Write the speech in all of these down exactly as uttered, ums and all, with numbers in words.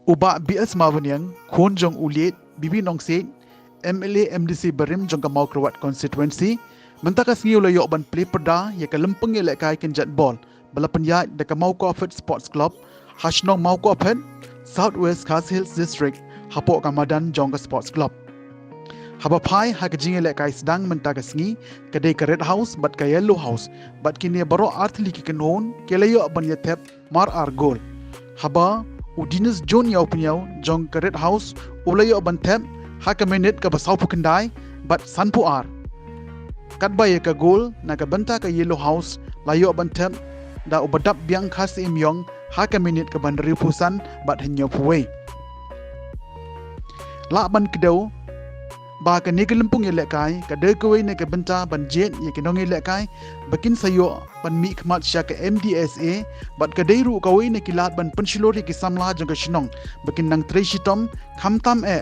U Bah B S Mawaniang, khun jong u Liet, B B Nongsiej, M L A M D C barim jong ka Mawkyrwat constituency, mynta ka sngi u la ïoh ban plie pyrda ïa ka lympung ïalehkai kynjat bol ba la pynïaid da ka Mawkawphet Sports Club ha shnong Mawkawphet, South West Khasi Hills District, hapoh ka madan jong ka Sports Club. Haba phai ha ka jingïalehkai sdang mynta ka sngi, ka dei ka Red House bad ka Yellow House, bad kine baroh artylli ki kynhun ki la ïoh ban ïathep mar ar gol. Haba u Dennis John Ïawpynïaw jong ka Red House u la ïoh ban thep ha ka minit kaba sawphew khyndai bad sanphew ar. Katba ïa ka gol na ka bynta ka Yellow House la ïoh ban thep da u Badap Biang Khasi Imïong ha ka minit kaba hynriewphew san bad hynñiewphew wei. Lah ban kdew ba kane ka lympung ïalehkai ka dei kawei na ka bynta ban jied ïa ki nongïalehkai ba kin sa ïoh ban mihkhmat sha ka M D S A, bad ka dei ruh kawei na ki lad ban pynshlur ïa ki samla jong ka shnong ba kin nang trei shitom, khamtam eh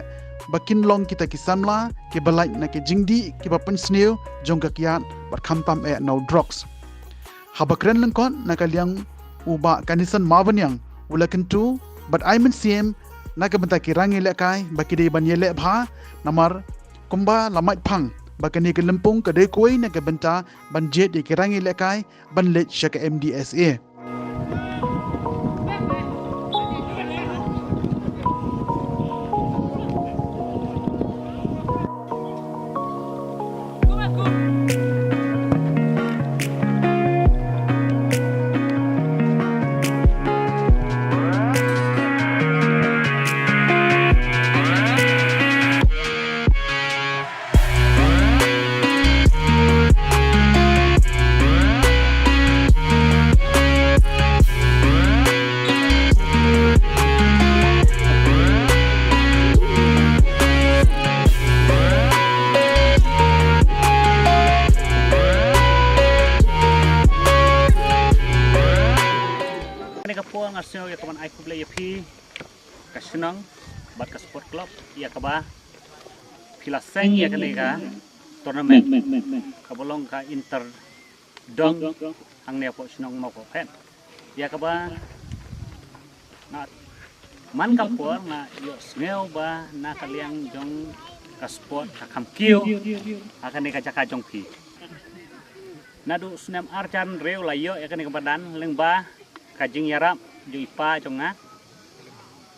ba kin long kita ki samla kiba lait na ki jingdih kiba pynsniew jong ka kiad, bad khamtam eh na u drugs. Haba kren lyngkot na ka liang u Bah Kanison Mawaniang u la kyntu bad ai mynsiem na ka bynta ki rangïalehkai ba ki dei ban ïaleh bha, namar kumba la mait phang ba kane ka lympung ka dei kawei na ka bynta ban jied ïa ki rangïalehkai ban leit sha ka M D S A. Kane ka por nga sngew ïa ka ban ai khublei ïa phi ka shnong bad ka sport club ïa kaba phi la seng ïa kane ka tournament kaba long ka inter dong hangne hapoh shnong Mawkawphet. Ïa kaba nga man ka por nga ïohsngew ba na ka liang jong ka sport ka kham kiew ha kane ka jaka jong phi. Naduh snem arhajar hynriew la ïoh ïa kane ka madan lyngba ka jingïarap jong i pa jong nga.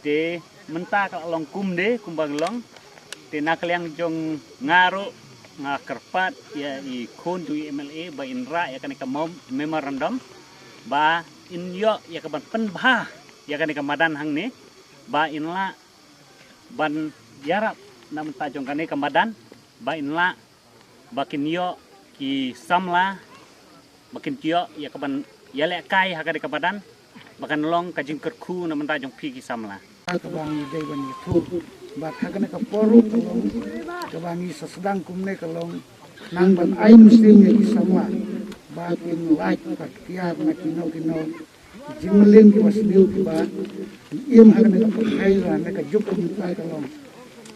Te mynta ka la long kumne kumba ngi long. Te na ka liang jong nga ruh nga kyrpad ïa i khun jong i M L A ba in rah ïa kane ka mem-, memorandum ba in ïoh ïa ka ban pynbha ïa kane ka madan hangne, ba in lah ban ïarap na bynta jong kane ka madan, ba in lah ba kin ïoh ki samla, ba kin ïoh ïa ka ban ïalehkai ha kane ka madan, ba kan long ka jingkyrkhu na bynta jong phi ki samla. Kaba ngi dei ban ïathuh bad ha kane ka por ruh ka long kaba ngi sa sdang kumne ka long nang ban ai mynsiem ïa ki samla ba kin lait bad kiar na kino kino ki jingmlien kiba sniew kiba im ha kane ka pyrthei, la ne ka juk ka mynta ka long.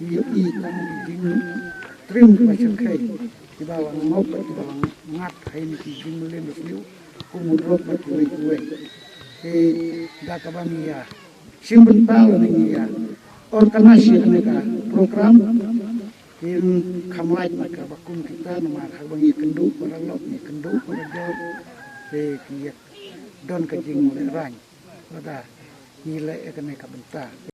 Ïohi tang ki jingtrim kiba shyrkhei kiba la ngop bad kiba la ngat ha kine ki jingmlien ba sniew kum u drug bad kiwei kiwei. Te da kaba ngi ïa shim bynta lane ngi ïa organise ïa kane ka program, kin kham lait na kaba kum kita namar haba ngi kynduh paralok, ngi kynduh parajor, te ki ïa don ka jinglehraiñ lada ngi leh ïa kane ka bynta.